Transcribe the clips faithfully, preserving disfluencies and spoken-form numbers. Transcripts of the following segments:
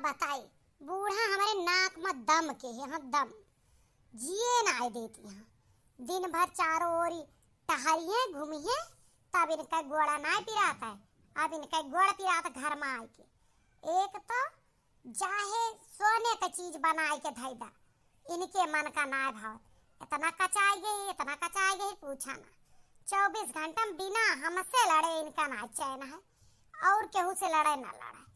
बताई, बूढ़ा हमरे नाक में दम के है, हाँ, दम, जिए नाय देती हैं। दिन भर चारों ओरी टहरिए, घूमिए, तब इनका गोड़ा नाय पिरात है। अब इनका गोड़ पिरात घर में आए के। एक तो चाहे सोने का चीज बनाए के धई दा, इनके मन का नाय भावत। इतना कचाई गई, इतना कचाई गई, पूछा ना। चउबीस घंटा में बिना हमसे लड़े इनका नाय चैन है, और केहू से लड़े ना लड़े।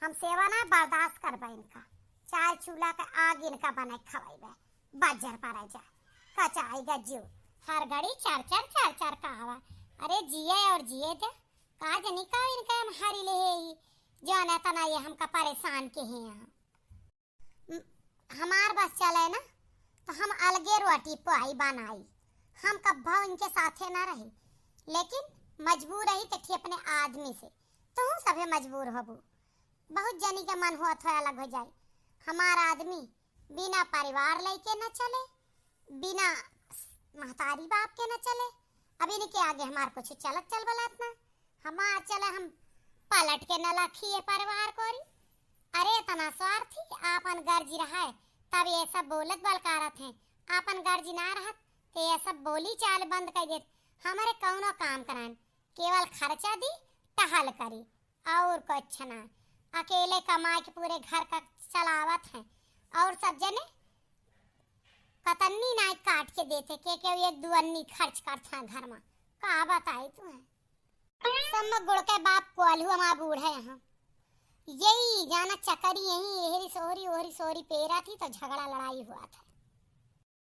हम सेवा ना बर्दाश्त करबे इनका, चाहे चूल्हा के आग इनका बने खवाइबे, बज्जर पड़े जाए, कचाई गज्जू, हर घड़ी चर चर चर चर कहवा। अरे जिए और जिए दे, का जनी का इनका हम हरी ले ही, जौन एतना ये हमका परेशान के हैं यहाँ। म-, हमार बस चले ना, तो हम अलगे रोटी पाई बनाई, हम कब्बो इनके साथे ना रही, लेकिन मजबूर रही तो अपने आदमी से, तू सभे मजबूर होबू। बहुत जनी के मन होत है अलग हो जाए। हमार आदमी बिना परिवार लेके न चले, बिना महतारी बाप के न चले। अब इनके आगे हमार कुछ चलत चल बलात ना, हमार चले हम पलट के न लखिए परिवार कोरी। अरे इतना स्वार्थी, आपन गर्जी रहे तब ये सब बोलत बलकारत हैं, आपन गर्जी ना रहत तो ये सब बोली चाल बंद कर देत। हमरे कौनो काम करान, केवल खर्चा दी, टहल करी, और कुछ ना। अकेले कमाए के पूरे घर का चलावत हैं, और सब जने कतन्नी नाई काट के देते, के के एक दो अन्नी खर्च करत हैं घर में। का बताई तू है, सब में गुड़ के बाप कोल्हू हमार बूढ़े हैं। यही जाना चकरी यही एहरी सोहरी ओहरी सोहरी पेरा थी तो झगड़ा लड़ाई हुआ था।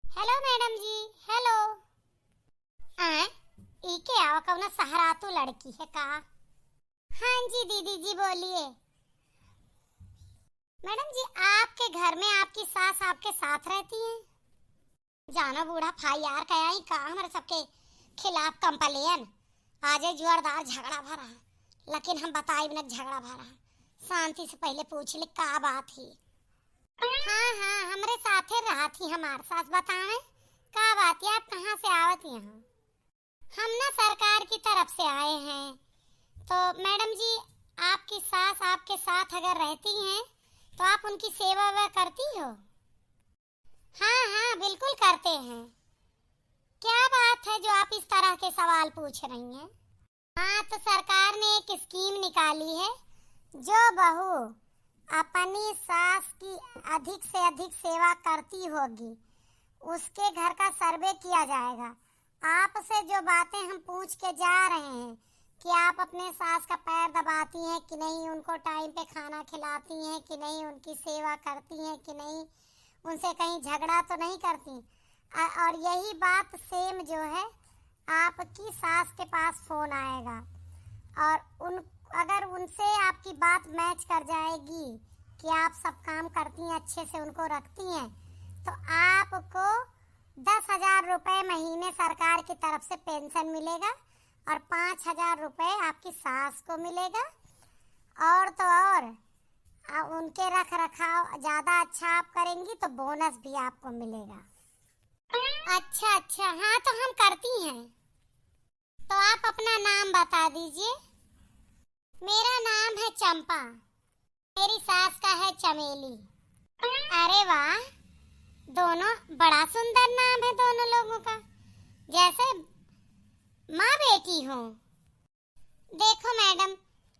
हेलो मैडम जी, हेलो। आए, ई के आवा, कौनो सहरातू लड़की है का? हाँ जी दीदी जी, बोलिए। मैडम जी, आपके घर में आपकी सास आपके साथ रहती हैं? जानो बूढ़ा फाई यार, कया ही का हमरे सबके खिलाफ कंप्लेन। आज ये जोरदार झगड़ा भरा है, लेकिन हम बताई बिना झगड़ा भरा है। शांति से पहले पूछ ले का बात ही। हाँ, हाँ, हमरे साथे रहत ही हमार सास। बताएं, का बात है, आप कहाँ से आवत यहाँ? हम ना सरकार की तरफ से आए हैं। तो मैडम जी, आपकी सास आपके साथ अगर रहती हैं, तो आप उनकी सेवा वेवा करती हो? हाँ, हाँ, बिल्कुल करते हैं। क्या बात है जो आप इस तरह के सवाल पूछ रही हैं? हाँ, तो सरकार ने एक स्कीम निकाली है, जो बहू अपनी सास की अधिक से अधिक सेवा करती होगी, उसके घर का सर्वे किया जाएगा। आपसे जो बातें हम पूछ के जा रहे हैं कि आप अपने सास का पैर दबाती हैं कि नहीं, उनको टाइम पे खाना खिलाती हैं कि नहीं, उनकी सेवा करती हैं कि नहीं, उनसे कहीं झगड़ा तो नहीं करती। अ-, और यही बात सेम जो है, आपकी सास के पास फोन आएगा और उन, अगर उनसे आपकी बात मैच कर जाएगी कि आप सब काम करती हैं, अच्छे से उनको रखती हैं, तो आपको दस हजार रुपये महीने सरकार की तरफ से पेंशन मिलेगा और पाँच हजार रुपये आपकी सास को मिलेगा। और तो और, आ, उनके रख रखाव ज़्यादा अच्छा आप करेंगी तो बोनस भी आपको मिलेगा। अच्छा, अच्छा, हाँ, तो हम करती हैं। तो आप अपना नाम बता दीजिए। मेरा नाम है चंपा। मेरी सास का है चमेली। अरे वाह, दोनों बड़ा सुंदर नाम है दोनों लोगों का, जैसे माँ बेटी हो। देखो मैडम,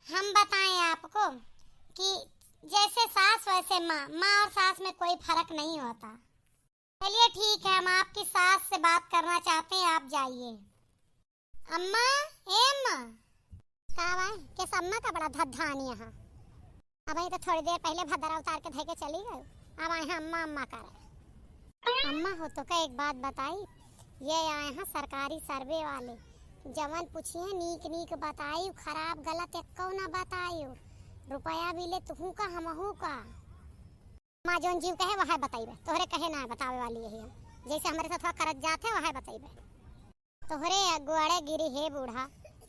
हम बताएं आपको कि जैसे सास वैसे माँ, माँ और सास में कोई फर्क नहीं होता। चलिए ठीक है, हम आपकी सास से बात करना चाहते हैं, आप जाइए। अम्मा, ए अम्मा। का बा? केस अम्मा का बड़ा धधानी है। अब ये तो थोड़ी देर पहले भद्रा उतार के धइ के चली गई, अब आए हैं अम्मा अम्मा करे। अम्मा हो तो का एक बात बताई, ये आए हैं सरकारी सर्वे वाले, जवन पूछिए नीक नीक बताई, खराब गलत एक्को ना बताई, रुपया भी ले तुहू का हमहू का। माँ जौन जीव कहे वह बताइबे, तोहरे कहे ना बतावे वाली यही हम, जैसे हमरे साथ करत जात है वह बताइबे। तोहरे अगुआड़े गिरी हे बूढ़ा,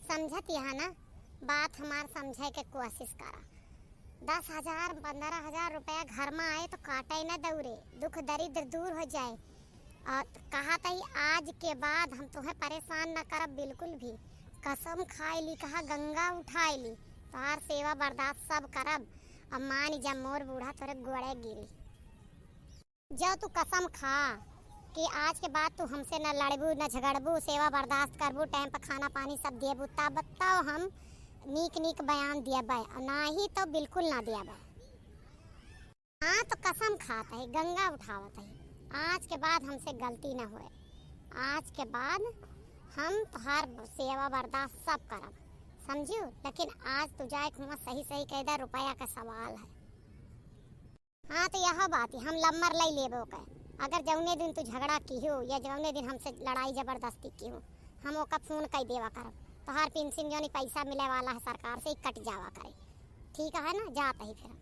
समझत यहाँ ना, बात हमार समझे के कोशिश करा। दस हजार, पन्द्रह हजार रुपया घर में आए तो काटे न दौरे, दुख दरिद्र दूर हो जाए। और कहा तई आज के बाद हम तोहे परेशान न करब बिल्कुल भी। कसम खाए ली, कहा गंगा उठाए ली, तोहार सेवा बर्दाश्त सब करब। अब मानी जा मोर बूढ़ा तोरे गोड़े गिरी। जो तू कसम खा कि आज के बाद तू हमसे न लड़बू, न झगड़बू, सेवा बर्दाश्त करबू, टाइम पर खाना पानी सब देबू, तब तो हम नीक नीक बयान देबै, और नाही तो बिल्कुल ना देबै। हाँ, तो कसम खात है, गंगा उठावत है, आज के बाद हमसे गलती ना होए। आज के बाद हम तोहार सेवा बर्दाश्त सब करब, समझू? लेकिन आज तू जाए के हुआं सही सही कह दे, रुपया का सवाल है। हाँ, तो यह बात है, हम लम्बर लई लेबो के। अगर जौने दिन तू झगड़ा किहो या जौने दिन हमसे लड़ाई जबरदस्ती किहो, हम ओका फोन कई देवा करब। तोहार पेंशन जौन पैसा मिले वाला है सरकार से, ई कट जावा करे। ठीक है ना? जात ही फिर हम।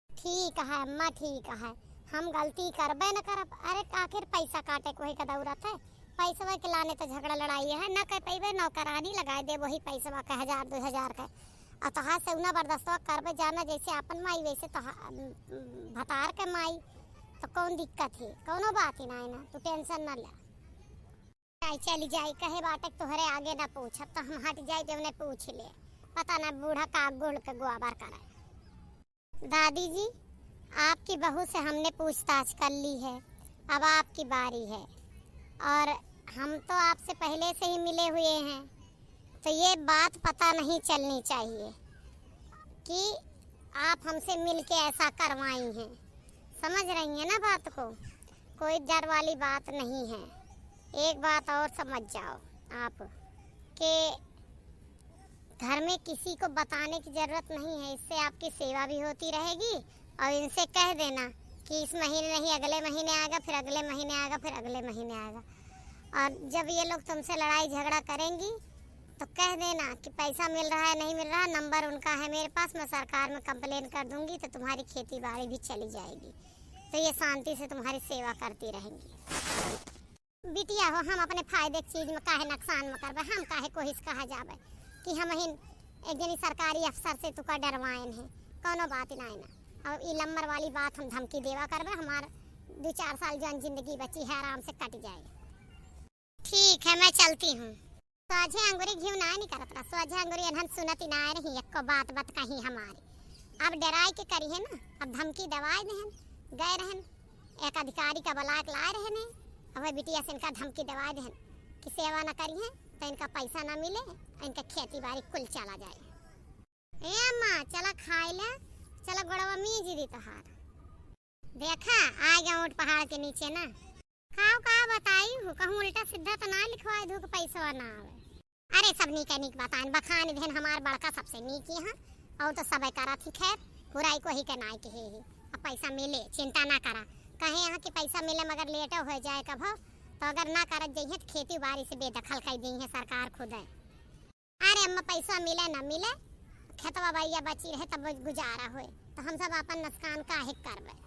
ठीक है अम्मा, ठीक है, हम गलती करबे न करब। अरे, आखिर पैसा काटे कोई का दौरत है? पैसवा के लाने तो झगड़ा लड़ाई है, न कह पैबे, नौकरानी लगाए दे वही पैसवा के, हजार दो हजार के। और तोहार से उना बर्दाश्तवा करबे, जाना जैसे अपन माई वैसे तो भतार के माई, तो कौन दिक्कत है? कौनो बात ही ना है ना, तू टेंशन ना ले। जाई, चली जाई, कहे बाटे तोहरे आगे ना पूछब, तो हम हट जाई, जब ने पूछ ले। पता ना बूढ़ा का गुड़ के गोबर करे। दादी जी, आपकी बहू से हमने पूछताछ कर ली है, अब आपकी बारी है। और हम तो आपसे पहले से ही मिले हुए हैं, तो ये बात पता नहीं चलनी चाहिए कि आप हमसे मिल के ऐसा करवाई हैं। समझ रही हैं ना बात को? कोई डर वाली बात नहीं है। एक बात और समझ जाओ आप कि घर में किसी को बताने की ज़रूरत नहीं है, इससे आपकी सेवा भी होती रहेगी। और इनसे कह देना कि इस महीने नहीं, अगले महीने आएगा, फिर अगले महीने आएगा, फिर अगले महीने आएगा। और जब ये लोग तुमसे लड़ाई झगड़ा करेंगी तो कह देना कि पैसा मिल रहा है, नहीं मिल रहा, नंबर उनका है मेरे पास, मैं सरकार में कंप्लेन कर दूंगी तो तुम्हारी खेती बाड़ी भी चली जाएगी। तो ये शांति से तुम्हारी सेवा करती रहेंगी। बिटिया हो, हम अपने फायदे की चीज में काहे नुकसान में करबे, हम काहे कोहिस कहा जाबे कि हम हिन एक जनी सरकारी अफसर से तुका डरवाएन है, कौनो बात ना है ना। अब ई लम्बर वाली बात हम धमकी देवा करबे, हमार दो चार साल जौन जिंदगी बची है आराम से कट जाए। ठीक है, मैं चलती हूँ। सोझे अंगुरी घिउ नाय निकरत रहा, सोझे अंगुरी एनहन सुनत ही नाय रही, एको बात बात कहीं हमारी। अब डराई के करी है ना, अब धमकी दवाई देहन, गए रहन, एक अधिकारी का बुला के लाए रहन, अब वह बिटिया से इनका धमकी दवाई देहन कि सेवा न करी है तो इनका पैसा न मिले, इनका खेती बाड़ी कुल चला जाए। ए अम्मा, चला खाए ले, चला गोड़वा मीज दी तोहार। देखा, आ गया ऊँट पहाड़ के नीचे ना। काव का बताई हूँ, कहूँ उल्टा सीधा तो ना लिखवाए दू के पैसवा ना आवे। अरे सब नीक है, नीक बताएन, बखान देन हमार बड़का सबसे नीक ही हाँ, और तो सब करा थी। खैर, बुराई को ही के नाई के ही, अब पैसा मिले, चिंता ना करा। कहे यहाँ कि पैसा मिले मगर लेट हो जाए कभो, तो अगर ना करत जइहे तो खेती बाड़ी से बेदखल कर दी है सरकार खुद है। अरे अम्मा, पैसा मिले ना मिले, खेतवा बाड़िया बची रहे तब गुजारा होए, तो हम सब अपन नुकसान काहे करबे?